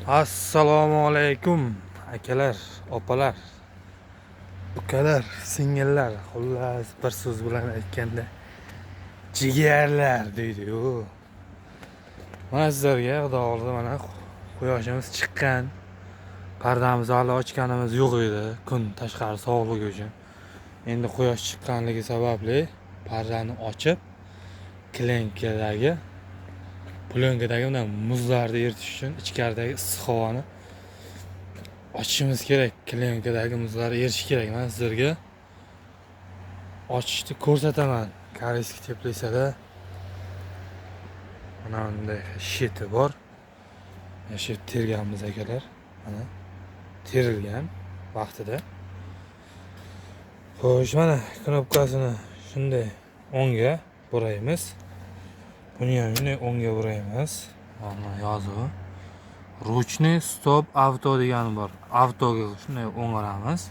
Assalomu alaykum akalar, opalar, ukalar, singillar, xullas bir so'z bilan aytganda jigarlar deydi-yu. Mana sizlarga Xudo xohlasa mana quyoshimiz chiqqan. Pardamizni hali ochganimiz yo'q edi, kun tashqari sovuqligi uchun. Endi quyosh chiqqanligi sababli pardani ochib, klenkadagi plyonkadagi mana muzlarni eritish uchun ichkaridagi issiq havoni ochishimiz kerak. Klenkadagi muzlar erishi kerak. Mana sizlarga ochishni ko'rsataman. Koreyskiy teplitsada mana bunday sheti bor. Mana shu terganmiz akalar. Mana terilgan vaqtida. Xo'sh, mana knopkasini shunday o'ngga buraymiz. Buni ham shunday o'ngga buraymiz. Mana yozuvi. Ruchniy stop avto degani bor. Avtoga shunday o'ngiramiz.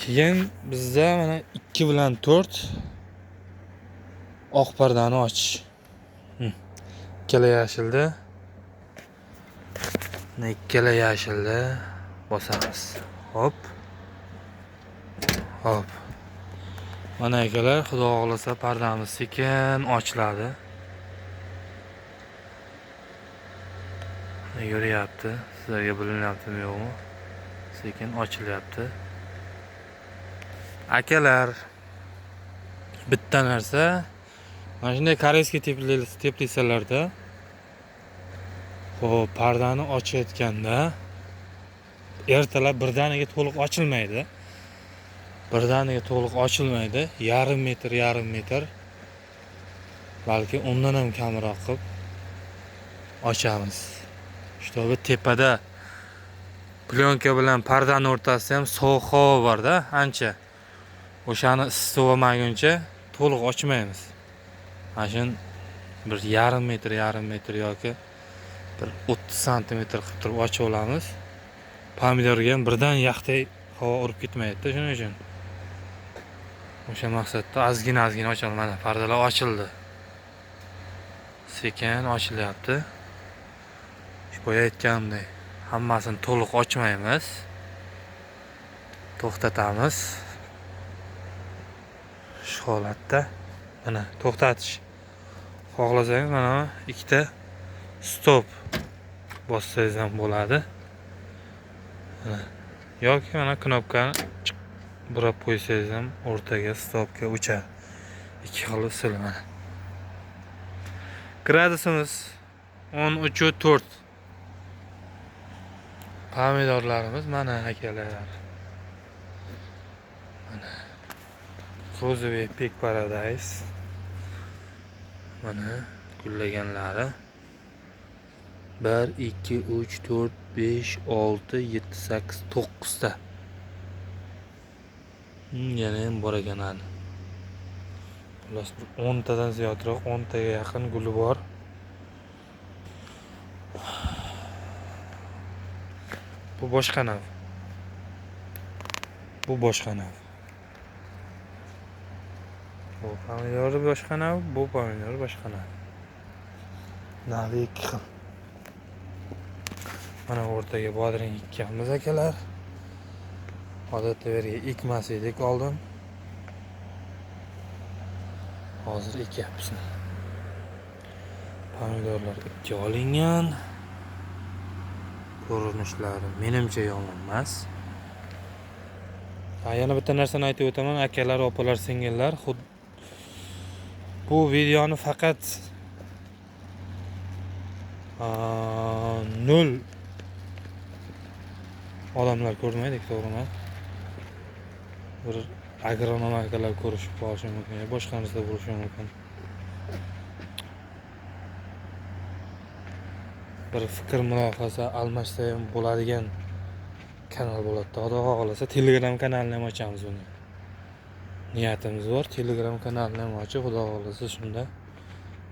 Keyin bizda mana 2 bilan 4 oq pardani ochish. Ikkala yashilda. Mana ikkala yashilda bosamiz. Hop. Hop. Mana akalar, Xudo xohlasa pardamiz sekin ochiladi. Yuryapti. Sizlarga bilinyaptimi yo'qmi? Sekin ochilyapti. Akalar, bitta narsa, mana shunday koreyskiy teplitsalarda xo'p, pardani ochayotganda ertalab birdaniga to'liq ochilmaydi. Birdaniga to'liq ochilmaydi. Yarim metr, yarim metr, balki undan ham kamroq qilib ochamiz. Shtobi tepada plyonka bilan pardani o'rtasida ham sovuq havo bor-da, ancha. O'shani isitib olmaguncha to'liq ochmaymiz. Mana shuni bir yarim metr, yarim metr yoki bir 30 santimetr qilib turib ochib olamiz. Pomidorga ham birdan yaxday havo urib ketmaydi-da, shuning uchun. O'sha maqsadda ozgina ozgina ochamiz. Mana pardalar ochildi. Sekin ochilyapti. Boya aytganimdek, hammasini to'liq ochmaymiz. To'xtatamiz. Shu holatda mana to'xtatish. Xohlasangiz mana ikkita stop bossangiz ham bo'ladi. Mana yoki mana knopkani burab qo'ysangiz ham o'rtaga stopga o'chadi. Ikki xil usul mana. Gradusimiz 13.4. Pomidorlarimiz mana akalar. Mana Rozoviy Pik Paradise. Mana gullaganlari. 1 2 3 4 5 6 7 8 9 ta. Yana ham bor ekan hali. Xullas bir 10 tadan ziyodroq, 10 taga yaqin guli bor. Bu boshqa nav. Bu boshqa nav. Bu pomidori boshqa nav, bu pomidori boshqa nav. Navi ikki xil. Mana o'rtaga bodring ekkanmiz akalar. Odatda bu yerga ekmas edik oldin. Hozir ekyapmiz. Pomidorlar ipga olingan. Ko'rinishlari menimcha yomon emas. Yana bitta narsani aytib o'taman, akalar, opalar, singillar, bu videoni faqat 0 odamlar ko'rmaydi, to'g'rimi? Bir agronom akalar ko'rishib qolishi mumkin, boshqa narsa bo'lishi mumkin. Bir fikr mulohaza almashsa ham bo'ladigan kanal bo'ladi. Xudo xohlasa Telegram kanalini ham ochamiz buni. Niyatimiz bor, Telegram kanalini ham ochib, Xudo xohlasa shunda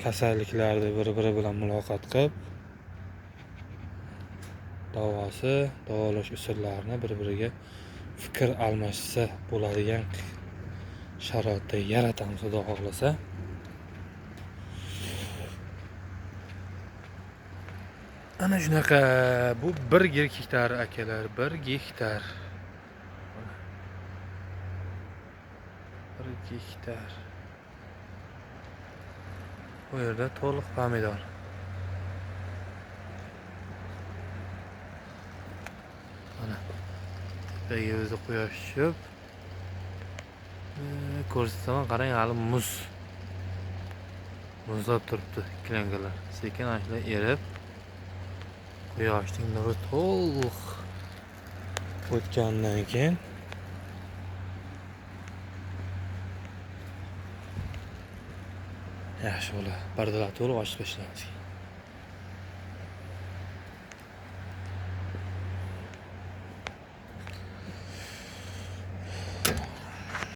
kasalliklarni bir-biri bilan muloqot qilib, davosi, davolash usullarini bir-biriga fikr almashsa bo'ladigan sharoitda yaratamiz, Xudo xohlasa. Ana shunaqa, bu 1 gektar akalar, 1 gektar. 1 gektar. Bu yerda to'liq pomidor. Mana tepaga o'zi quyosh tushib, ko'rsataman, qarang, hali muz. Muzlab turibdi klankalar. Sekin ashula erib, quyoshning nuri to'liq o'tgandan keyin yaxshi bo'ladi. Pardalar to'liq ochib tashlanadi.